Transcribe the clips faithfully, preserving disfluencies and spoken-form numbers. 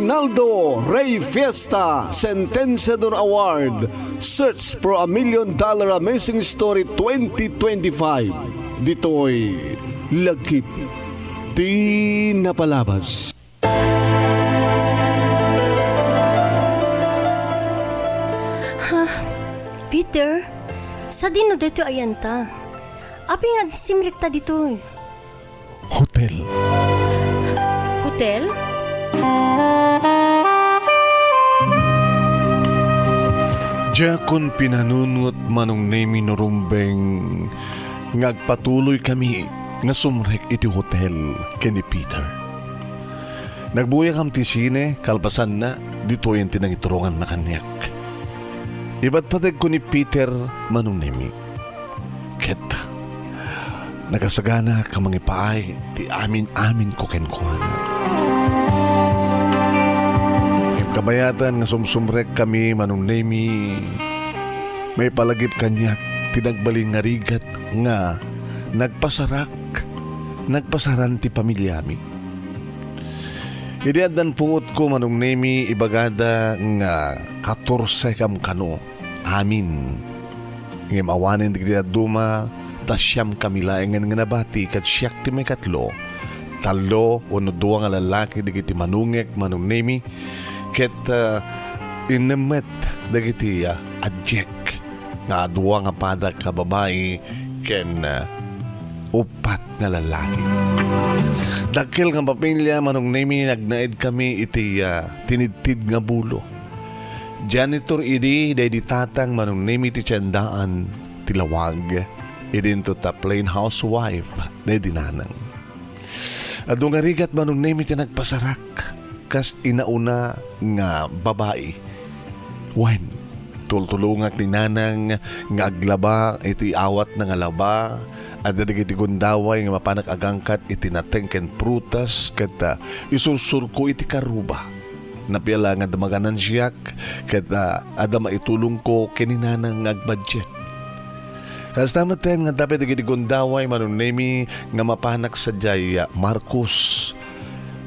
Naldo Rey Fiesta Sentenciador Award, Search for a Million Dollar Amazing Story twenty twenty-five. Ditoy Lagip ti Napalabas. Ha? Peter? Sadino daytoy ayanta? Apay nga agsimrekta ditoy? Hotel. Hotel? Diakon pinanunot, Manong Nemi, no rumbeng nga agpatuloy kami nga sumrek iti hotel ken ni Peter. Nagbuyakam ti sine, kalpasanna, ditoyen ti nangituronganna kaniak. Ibatbateg ko ni Peter, Manong Nemi. Ket nakasagana ka mangipaay ti amin-amin ko kenkuana. Ngem kabayatan nga sumsumrek kami, Manong Nemi, maipalagip kaniak ti nagbalin nga rigat nga nagpasarak, nagpasaran ti pamiliami. Idi addan pungotko, Manong Nemi, ibagada nga katorsekam kano amin. Ngem awanen dagiti dadduma, ta siam kami laengen nga nabati ket siak ti maikatlo. Tallo wenno dua nga lallaki dagiti manungek, Manong Nemi, ket, ah, innem met dagiti, ah, adiek nga dua nga padak nga babai ken, ah, uppat nga lallaki. Dakkel nga pamilya, Manong Nemi, nagnaed kami iti, ah, tinidtid nga bulo. Janitor idi daydi tatang, Manong Nemi, ti tiendaan ti lawag. Idinto ta plain housewife daydi nanang. Adu nga rigat, Manong Nemi, ti nagpasarak kas inauna nga babai. Wen, tultulongak ni nanang nga aglaba iti awatna nga laba. Adda dagiti gundaway nga mapanak agangkat iti nateng ken prutas ket, ah, isursurko iti karuba. Napia la nga adda maganansiak ket, ah, adda maitulongko ken ni nanang nga agbudget. Kasta metten nga adda pay dagiti gundaway, Manong Nemi, nga mapanak sadiay, ah, Marcos.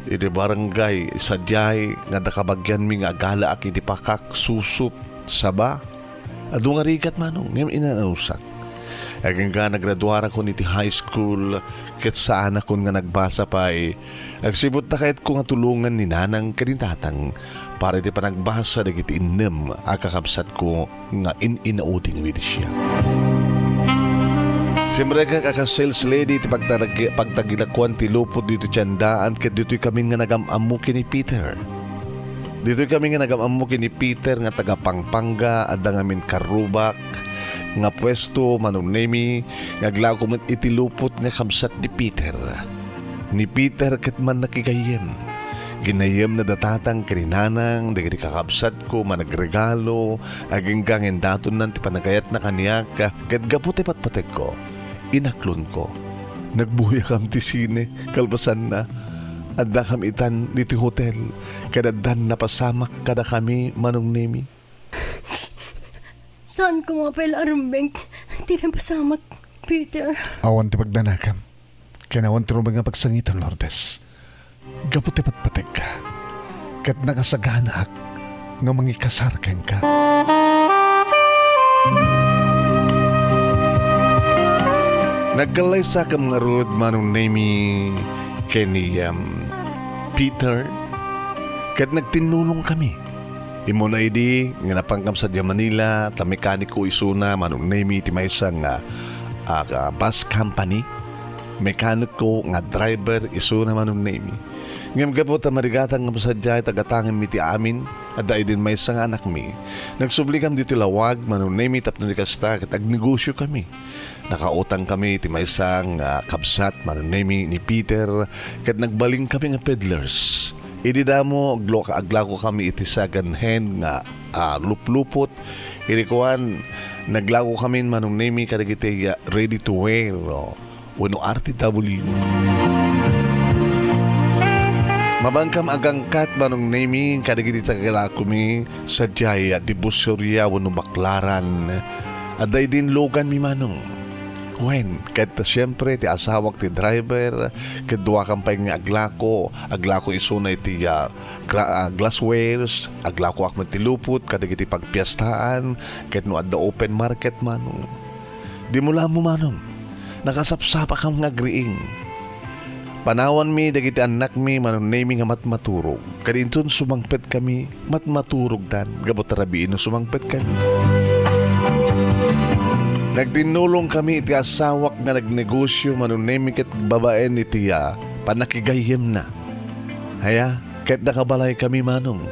Iti barangay sadiay nga adda kabagianmi nga agalaak iti pakak, susup, saba. Adu nga rigat, Manong, ngem inanusak. Agingga nagraduarakon iti high school ket saanakon nga nagbasa pay. Agsipud ta kayatko nga tulongan ni nanang ken ni tatang para iti panagbasa dagiti innem a kakabsatko nga in-inaudi nga milisia. Simrekak a kas sales lady iti pagtarag-, pagtagilakuan ti lupot ditoy tiendaan ket ditoy kami nga nagam-ammo ken ni Peter. Ditoy kami nga nagam-ammo ken ni Peter nga taga Pampanga, adda ngamin karrubak nga puesto, Manong Nemi, nga aglago met iti lupot nga kabsat ni Peter. Ni Peter ket man nakigayyem. Ginayyemna da tatang ken ni nanang, dagiti kakabsatko, managregalo, agingga nga indatonnan ti panagayatna kaniak, ket gapu ti patpategko, inaklonko. Nagbuyakam ti sine, kalpasanna, addakam itan ditoy hotel, ket addan napasamak kadakami, Manong Nemi. Saanko nga pay la a rumbeng ti napasamak, Peter. Awan ti pagdanagam. Ken awan ti rumbeng nga pagsangitam, Lourdes. Gapu ti patpategka, ket nakasaganaak nga mangikasar kenka. Nagkallaysakam ngarud, Manong Nemi, ken ni, um, Peter, ket nagtinnulongkami. Immuna idi nga napankam sadiay Manila, ta mekaniko isuna, Manong Nemi, ti maysa nga, ah, ah, bus company. Mekaniko nga driver isuna, Manong Nemi. Ngem gapu ta marigatangam sadiay, tagatangem iti amin, adda idin maysa nga anakmi. Nagsublikam ditoy lawag, Manong Nemi, tapno di kasta, ket agnegosiokami. Nakautangkami iti maysa nga kabsat, Manong Nemi, ni Peter, ket nagbalinkami nga peddlers. Idi damo, aglo-, aglakokami iti second hand nga, ah, luplupot. Idi kuan, naglakokami, Manong Nemi, kadagiti, ah, ready to wear, o, wenno R T W. Mabankam agangkat, Manong Nemi, kadagiti tagilakomi, sadiay, ah, divisoria wenno baklaran. Adda idin loganmi, Manong. Wen, ket siempre, ti asawak ti driver, ket duakam pay nga aglako, aglako isuna iti, ah, gra-, ah, glasswares, aglakoak met ti lupot kadagiti pagpiestaan, ket no adda open market man, dimo la ammo, Manong. Nakasapsapakam nga agriing. Panawanmi dagiti annakmi, Manong Nemi, nga matmaturog. Kadi inton sumangpetkami, matmaturogtan. Gapu ta rabii no sumangpetkami. Nagtinnulongkami iti asawak nga nagnegosio, Manong Nemi, ket babaen iti, ah, pannakigayyemna. Aya, ket nakabalaykami, Manong.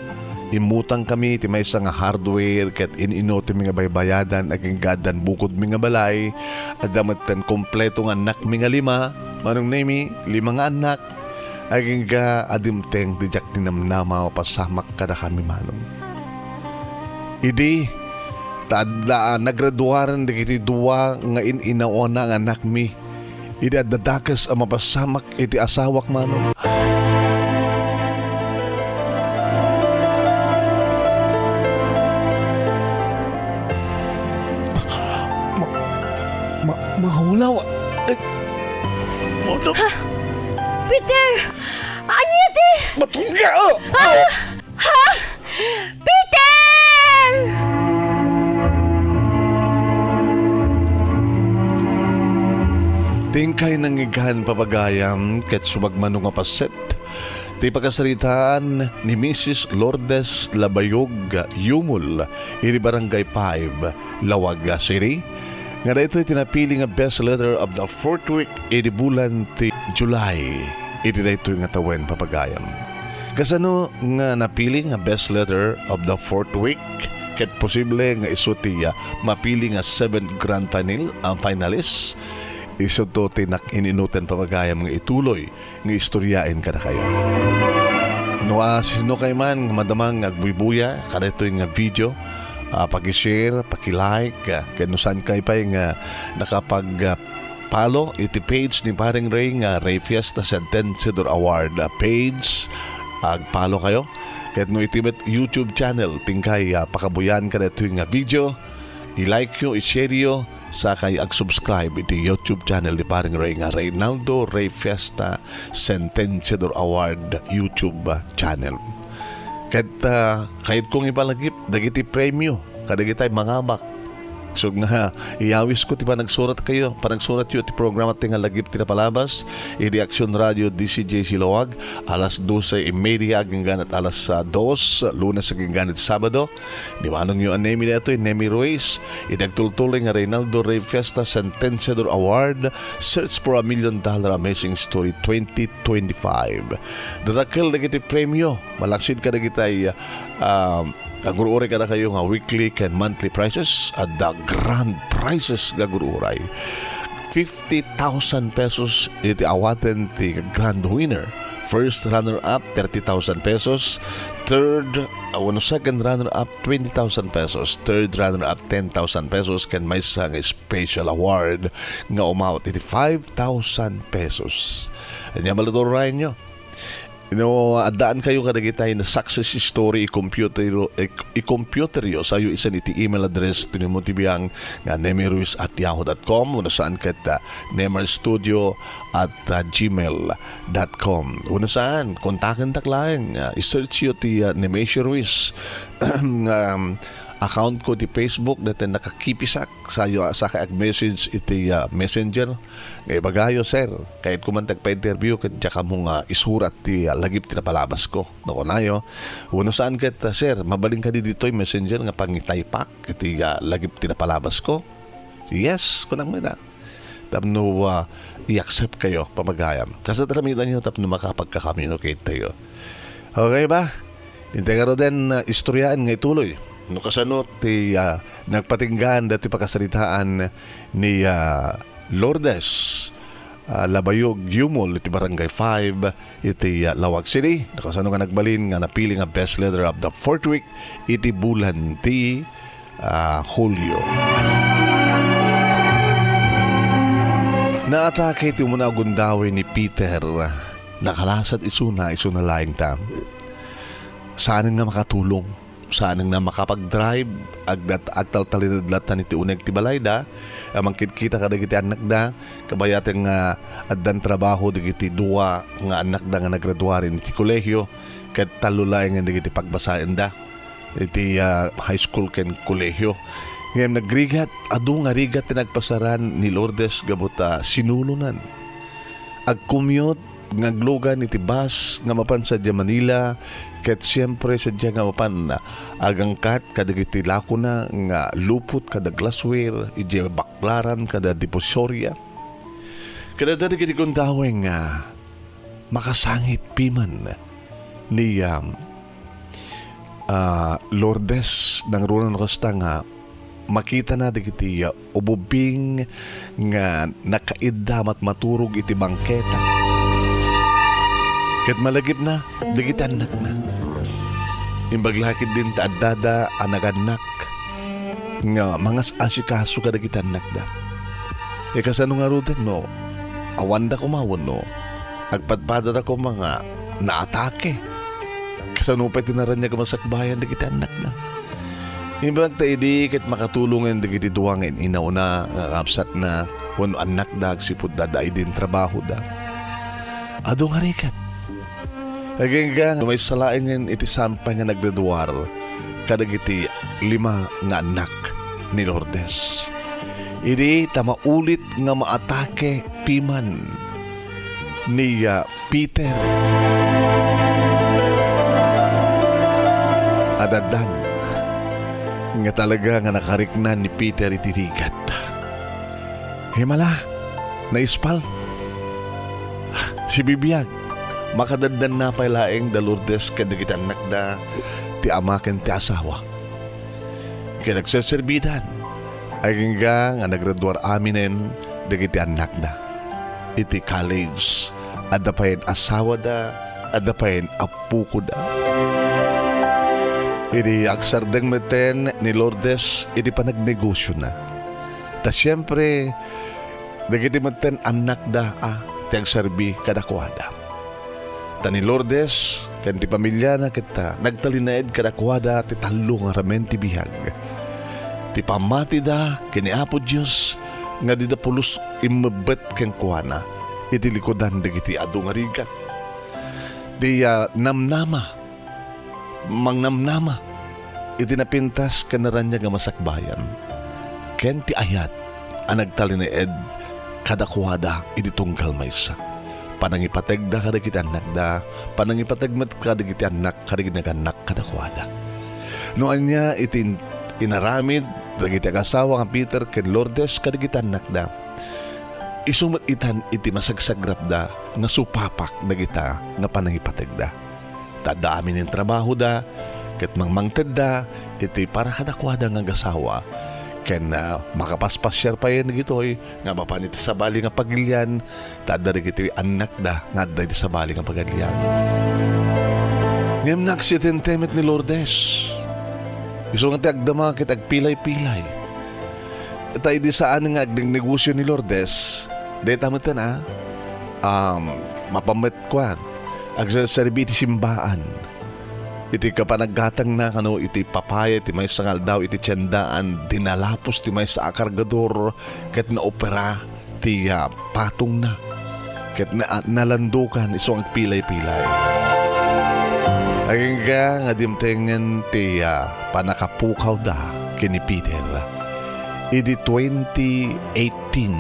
Immutangkami iti maysa nga hardware ket in-inutemi nga baybayadan agingga addan bukodmi nga balay. Adda metten kompleto nga annakmi nga lima, Manong Nemi, lima nga annak. Agingga a dimteng ti diak ninamnama a mapasamak kadakami, Manong. Idi ta adda a nagraduaren dagiti dua nga in-inaona nga annakmi, idi adda dakes a mapasamak iti asawak, Manong. Ma-, ma-, mahulaw. Eh, ano? Peter! Ania ti Matulga! Ah! Ha? Peter! Tingkay nangigan, papagayam, ket sumagmamano nga paset ti pakasaritaan ni Misis Lourdes Labayog Yumul iti Barangay five, Laoag City, nga daytoy ti napili nga best letter of the fourth week iti bulan ti July iti daytoy nga tawen, papagayam. Kasano nga napili nga best letter of the fourth week? Ket posible nga isu ti, ah, mapili nga seventh grand final, ah, finalist. Isu to ti nak-, in-inuten, papagayam, nga ituloy nga istoryaen kadakayo. No, ah, sino kay man nga madama nga agbuybuya kadaytoy nga video, ah, paki-share, paki-like, ah, ken no saan kay pay nga nakapag, ah, follow iti page ni Paring Ray nga Ray Fiesta Centennial Award, ah, page, ag-follow kayo. Ket no iti met YouTube channel, tingkay, ah, pakabuyan kadaytoy nga video, i-like yo, i-share yo, sakay ag-subscribe iti YouTube channel ni Paring Ray nga Reynaldo Ray Fiesta Centennial Award YouTube channel. Ket, ah, kayatko nga ipalagip dagiti premio kadagitay mangabak. So nga, iyawisko ti panagsurat kayo, panagsurat yo ti programa ti nga Lagip ti Napalabas, idi Action Radio D C J C Laoag, alas doce y media agingganat alas, ah, dos, Lunes agingganat Sabado. Ni manongyo a Nemi daytoy, Nemi Ruiz, iti agtultuloy nga Reynaldo Rey Fiesta Sentenciador Award, Search for a Million Dollar Amazing Story twenty twenty-five. Dadakkel dagiti premio, malaksid kadagitay, ah, agur-uray kadakayo nga weekly ken monthly prizes, adda grand prizes nga agur-uray. Fifty thousand pesos iti awaten ti grand winner. First runner-up, thirty thousand pesos. Third, ah, wenno second runner-up, twenty thousand pesos. Third runner-up, ten thousand pesos. Ken maysa nga special award nga umawat iti five thousand pesos. Ania, malaturay nyo. No, addaan kayo kadagitay nga success story, i-computer, i-, i-computer yo, sayo isan iti email address ti Nemo ti Biang nga nemiruiz at yahoo dot com, wenno saan ket, ah, nemarstudio at gmail dot com. Wenno saan, kontaken tak laeng, ah, i-search yo ti, ah, Nemesio Ruiz nga, um, account ko ti Facebook, daytoy nakakipisak, sayo, ah, sakay ag-message iti, ah, messenger. Nga ibagayo, "Sir, kayatko man ti agpa-interview ket diak ammo nga isurat ti, ah, lagip ti napalabas ko." No kunayo, wenno saan ket, ah, "Sir, mabalin kadi ditoy messenger nga pangitaypak iti, ah, lagip ti napalabas ko?" "Yes," kunak met, ah. Tapno, ah, i-accept kayo, pamagayam. Kasta, taramitan yo tapno makapagka-communicate tayo. Okay ba? Intay ngaruden, ah, istoryaen nga ituloy. No kasano ti, ah, nagpatinggaan dati pakasaritaan ni, ah, Lourdes, ah, Labayog Yumol iti Barangay five iti, ah, Laoag City. No kasano nga nagbalin nga napili nga best letter of the fourth week iti bulan ti, ah, Hulio. Naatake ti umuna a gundaway ni Peter. Nakalasat isuna, isuna laeng ta. Saanen nga makatulong. saan nga makapag-drive, agdat-, agtaltalinaed latta iti uneg ti balayda, a mangkitkita kadagiti annakda, kabayat nga addan trabaho dagiti dua nga annakda nga nagraduaren iti kolehio, ket tallo laengen dagiti pagbasaenda iti, ah, high school ken kolehio. Ngem nagrigat, adu nga rigat ti nagpasaran ni Lourdes gapu ta sinulonan. Agcommute nga aglugan iti bus nga mapan sadiay Manila, ket siempre sadiay nga mapan agangkat kadagiti lakona nga lupot kada Glassware, idiay Baclaran kada Divisoria. Ket adda dagiti gundaweng nga makasangit piman ni, um, ah, Lourdes, nangruna no kasta nga makitana dagiti, ah, ububing nga nakaidda matmaturog iti bangketa. Ket malagipna, dagiti annakna. Imbag la ketdin ta addada a nagannak nga mangas-asikaso kadagiti annakda. E, kasano ngaruden no awanda koma wenno agpadpadada koma nga naatake? Kasano pay ti naraniag a masakbayan dagiti annakna? Imbag ta idi ket makatulongen dagiti dua nga in-inauna nga kakabsatna wenno annakda agsipud adda idin trabahoda. Adu nga rigat. Agingga, no maysa laengen iti saan pay nga nagdeduar kadagiti lima nga annak ni Lourdes. Idi ta maulit nga maatake piman ni, ah, Peter. Adaddan nga talaga nga nakariknan ni Peter iti rigat. Himala, naispal. Sibibiag, makadaddanna pay laeng da Lourdes ken dagiti annakda ti ama ken ti asawa. Ket agserserbidan, agingga nga nagraduar aminen dagiti annakda iti college, adda payen asawada, adda payen appokoda. Idi agsardeng metten ni Lourdes iti panagnegosiona. Ta siempre, dagiti metten annakda a ti agserbi kadakuada. Ta ni Lourdes ken ti pamiliana ket, ah, nagtalinaed kadakuada ti tallo nga ramen ti biag. Ti pammatida ken ni Apo Dios nga dida pulos immebbet kenkuana iti likudan dagiti adu nga rigat. Ti, ah, namnama mangnamnama iti napintas ken naraniag a masakbayan, ken ti ayat a nagtalinaed kadakuada iti tunggal maysa. Panangipategda kadagiti annakda, panangipateg met kadagiti annak kadagiti nagannak kadakuada. No ania iti in-, inaramid dagiti agasawa nga Peter ken Lourdes kadagiti annakda, isu met itan iti masagsagrapda nga supapak dagita nga panangipategda. Ta adda amin ti trabahoda, ket mangmangtedda iti para kadakuada nga agasawa, ken, ah, makapaspasiar payen dagitoy nga mapan iti sabali nga pagilian, ta adda dagiti annakda nga adda iti sabali nga pagilian. Ngem naaksitente met ni Lourdes. Isu nga ti agdama ket agpilay-pilay. Ta idi saan nga agnegnegosio ni Lourdes, dayta metten a, um, mapan met kuan, agserserbi iti simbaan. Iti kapanaggatangna kano iti papaya iti maysa nga aldaw iti tiendaan, dinalapos ti maysa a kargador ket naopera ti, ah, patongna. Ket na-, nalandukan isu nga agpilay-pilay. Agingga nga dimtengen ti, ah, pannakapukawda ken ni Peter. Idi twenty eighteen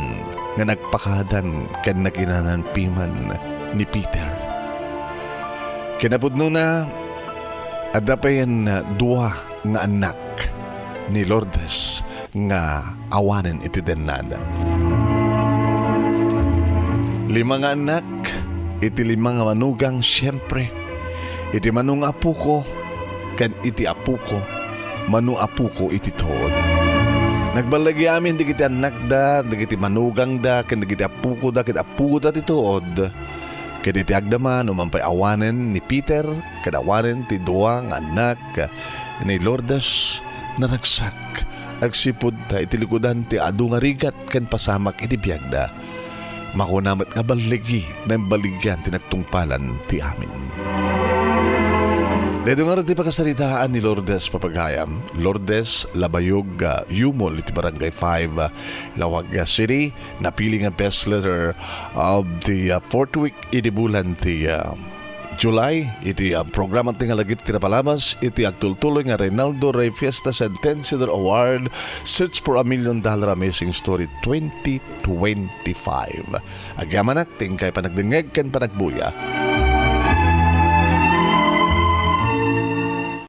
nga nagpakadan ken naginanan piman ni Peter. Kinapudnona, adda payen dua nga annak ni Lourdes nga awanen iti dennada. Lima nga annak, iti lima nga manugang, siempre, iti mano nga apoko, ken iti apoko, mano apoko iti tuod. Nagballigi amin dagiti annakda, dagiti manugangda, ken dagiti apokoda, ket apoda ti tuod. Ket iti agdama, no man pay awanen ni Peter, ket awanen ti dua nga annak ni Lourdes, naragsak agsipud ta iti likudan ti adu nga rigat ken pasamak iti biagda. Makuna met nga balligi, naimbaligian ti nagtungpalan ti amin. Daytoy ngarud ti pakasaritaan ni Lourdes Papagayam. Lourdes Labayog, ah, Yumol iti Barangay five, ah, Laoag, ah, City. Napili nga best letter of the, ah, fourth week iti bulan ti, ah, July. Iti, ah, programa ti nga lagip ti napalabas iti agtultuloy nga Reynaldo Rey Fiesta Centennial Award, Search for a Million Dollar Amazing Story twenty twenty-five. Agyamanak ti inkay panagdengngeg ken panagbuya.